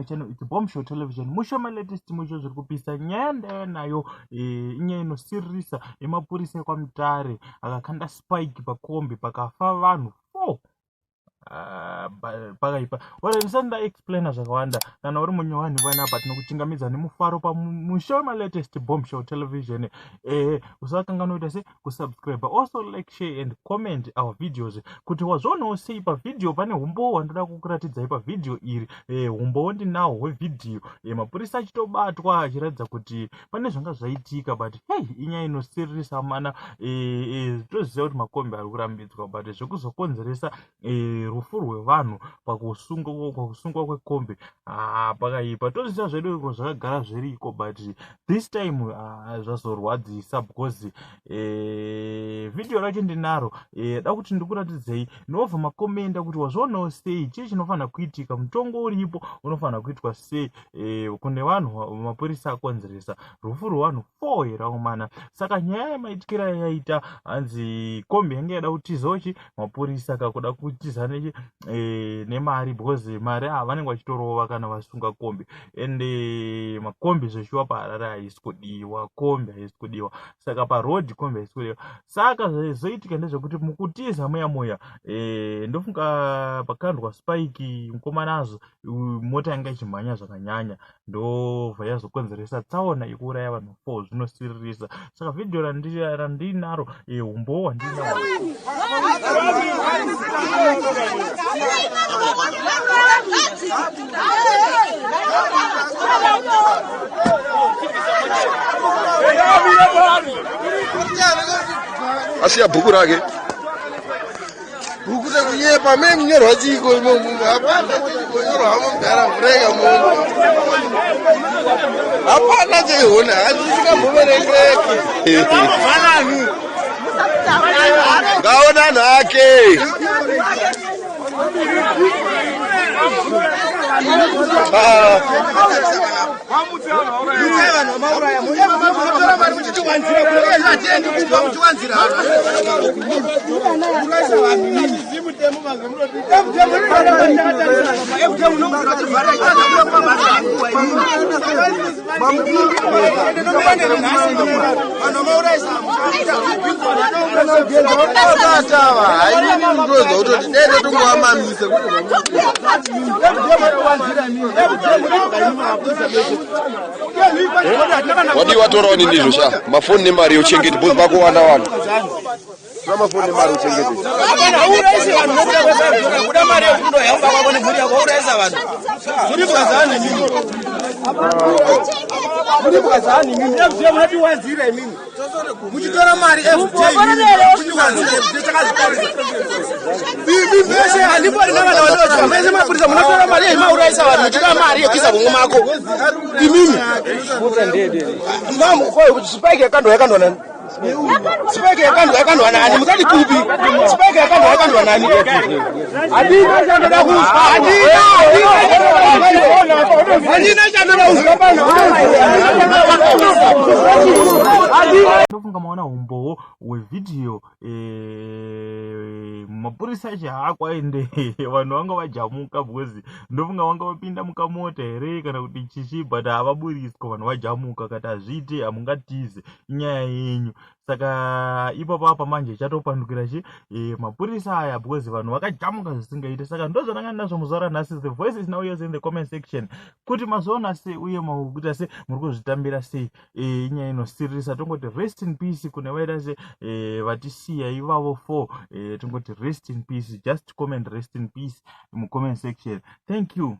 my channel, it's Bomb Show Television. Musho malatest, musho zviri kupisa. Nyaya ndaya nayo inyaya inosiririsa yemapurisa ekwaMutare akakanda spike pakombi pakafa vanhu 4. Pakaipa. Well, ndisati ndaexplaina zvakawanda, kana uri munyowani panapa, tinokuchingamidza nemufaro pamusho wemalatest Bomb Show Television. Usakanganwa kuita se kusubscribe, also like, share and comment our videos kuti wazvionawo sei pavhidhiyo. Pane umbowo hwandoda kukuratidzai pavhidhiyo iri. Umbowo ndinawo hwevhidhiyo, mapurisa achitobatwa achiratidza kuti pane zvanga zvaitika. But hey, inyaya inosiririsa mana. Toziva kuti makombi ari kurambidzwa, but zvekuzokonzeresa rufu rwevanhu pakusungwa kwekombi, ah, pakaipa. Toziva zvedu iko zvakagara zviriko, but this time zvazorwadzisa because vhidhiyo racho ndinaro. Da kuti ndikuratidzei, ndobva makomenda kuti wazvionawo sei, chii chinofanira kuitika, mutongo uripo unofanira kuitwa sei kune vanhu mapurisa akonzeresa rufu rwevanhu 4 here akomana. Saka nyaya yamaitikira yaita, hanzi kombi yange yada kutizawo chi mapurisa kakuda kutiza nechi nemari, because mari ava vanenge vachitorova kana vasunga kombi. And makombi zveshuwa paHarare haisi kudiwa, kombi haisi kudiwa. Saka paroad kombi haisi kudiwa. Saka zvazoitika ndezvekuti mukutiza muya muya, ndofunga pakandwa spike mukomanazo, mota yanga ichimhanya zvakanyanya, ndobva yazokonzeresa tsaona yekuuraya vanhu 4. Zvinosiririsa. Saka vhidhiyo randinaro, umbowo hwandinaro. Asiya bhuku rake. Bhuku rekunyepa mune munyorwa chiko imomo? Hapana chikonyorwamo mudhara, mureka munhu, hapana cheihona, hazvisingamboverengeki. Ngaona anhu ake. Ah. Vanhu vamauraya munotora mari muchitiwanzira, hatiendi kumba muchiwanzira uraisa vanhu. FDM unokutivharira. Vanhu vamauraisa. Batava hainini, ndozva kutoti dai totongovamamisa. Wadii watorawo nindizvo sha mafoni nemari yochengete, because pakuwanda vanhu, tora mafoni nemari uchengete. Hauraisi vanhu nokuda kwesarudzoka, kuda mari yekuti kwako nemhuri yako. Hauraisa vanhu, muri bwazani imimi, muri bwazani imimi. FJ munatiwanzira imimi muchitora mari. FJ mutiwanzira, FJ takazvitarisa mese. Handipori nevana vanodya mese mapurisa, munotora mari yemauraisa vanhu muchida mari yekuisa homwe mako imimi. Spike yakandwa, yakandwa nani? Spike yakandwa, yakandwa nani? Musati kupi spike yakandwa, yakandwa nani? Handina chandoda kuzwa, handina chandoda kuzwa. Ndofunga maona umbowo hwevhidhiyo. Mapurisa acho haakwaende, vanhu vanga vajamuka because ndofunga vanga vapinda mukamota here kana kuti chichi, but havaburiswa. Vanhu vajamuka kati hazviite, hamungatize, inyaya yenyu. Saka ipapo apa manje chatopandukira chi mapurisa aya because vanhu vakajamuka zvisingaite. Saka ndo zvandanga ndinazvo muzuva ranhasi. The voice is now yours in the comment section kuti mazoona sei uye makuita sei, muri kuzvitambira sei. Inyaya inosiririsa. Tongoti rest in peace kune vaita se vatisiya ivavo 4. Tongoti rest in peace. Just comment "rest in peace" mucomment section. Thank you.